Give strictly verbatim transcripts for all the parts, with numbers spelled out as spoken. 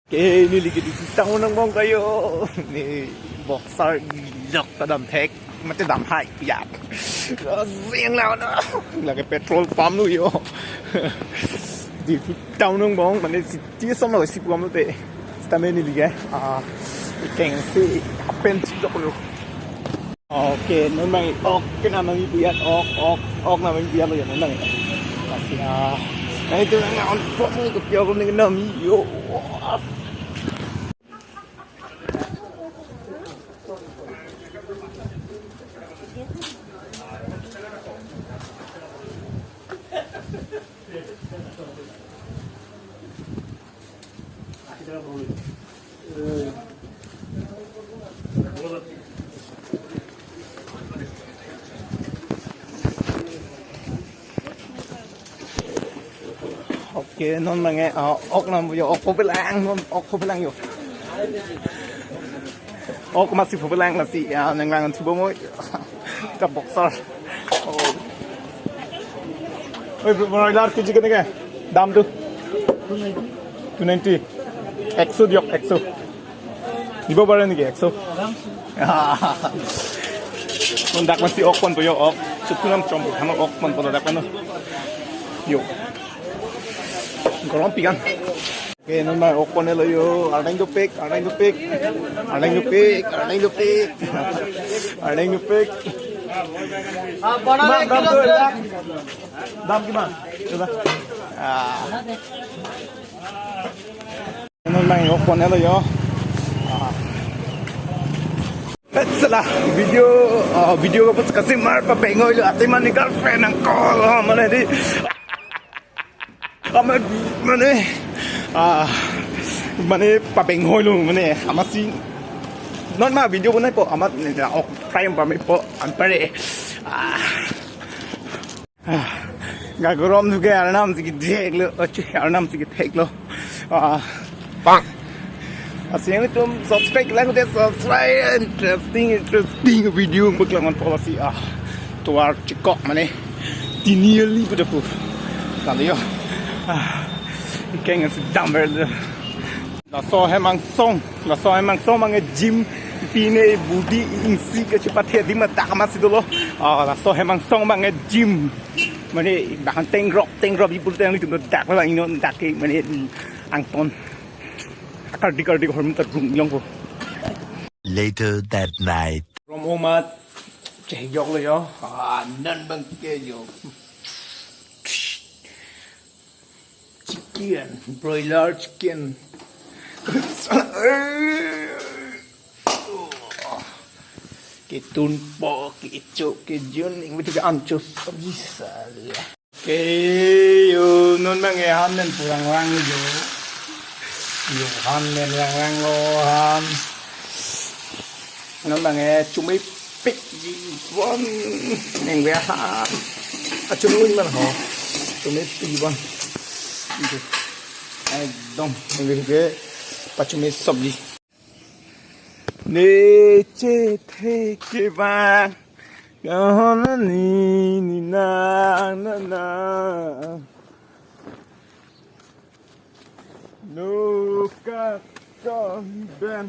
Ke neli ke Diphu town angbong kayo. Ne boxer lok ta damthek. Mate damhai ya. Zing la na. Lake petrol pump lo yo. Diphu town angbong mane city som lo si pump lo te. Sitame neli ke. Ah, ikeng si happen chilok lo. Okay, non bang ok ke nangji pu ya, ok, ok, ok nangji pu ya lo ya non bang. Lasi ah, na itu nang on pok ni ke pia ko ni nangji yo. Okay, non bang e, ah, ok nangji pu ya, ok pu pelang, non ok pu pelang yo. Ok masi pu pelang lasi, ya, nang lang chubo mo. Ka boxer. Oh. Oi, broiler kg keneke? Dam tu? Two ninety. Ekso diok, ekso. Dibo pare neke, ekso? Kon dak masi ok ponpo yo, ok. Chutu nam chom, hano ok ponpo dak mano. Yo. Gorom pikan. Okay, non bang ok pon-e lo yo, arneng dopik, arneng dopik, arneng dopik, arneng dopik, arneng dopik. Ah, bana kiman dam tu, dam? Dam kiman? Coba. Ah. Non bang ok pon-e lo yo. Ah. Sela video, ah, video ko pas kasi mar pa pengoy lo ati mani girlfriend ang call, ah, mane di. Amat mane, ah, mane pa pengoy lo mane, amat si non ma video bonai po, amat ne ok time pa me po, anpare. Ah. Ah. Ga gorom duke arnam si kethek lo, ochu arnam si kethek lo. Ah. Bang. Asing tum subscribe lang de subscribe, interesting, interesting video buklang on policy ah. Tuar chikok mane. Tini ali pu dapu. Kali yo. Ah. Ikeng si dam ber de. Laso hem angsong, laso hem angsong bang e gym, pine body isi kachepathe adim adak amat si dolo. Ah, laso hem angsong bang e gym. Mane bahan tengrok, tengrok ipul teng itu dak lang ino dak ke mane angton. Kardi kardi hormon ta rung yong ko. Later that night. From home at chehjok lo yo. Ah, non bang ke yo. Chicken, broiler chicken. Ketun po, kecho, kejun, ingwi tu ke ancho sabji sale. Ke yo, non bang e han nen purang rang yo. Yo han nen rang rang lo han. Non bang e chumi pikji bon nengve ha. Achun un man ho. Chumi pikji bon. Ekdom nengve ke pachumi sabji. Ne chethe ke ba. Kahana ni ni na na na. Nuka kon ben.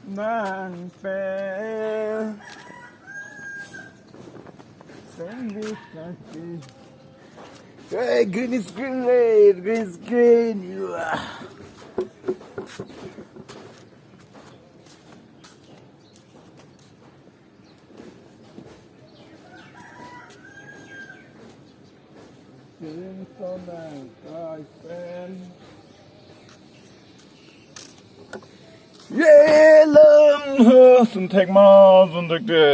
Nang pe sandwich kaki. Hey, green is green, red, green is green. Yeah. Ye lam ha, sun thek ma, sun thek te.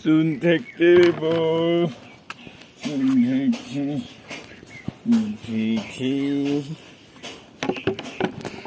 Sun thek te bo. Sun thek te. Hi hi.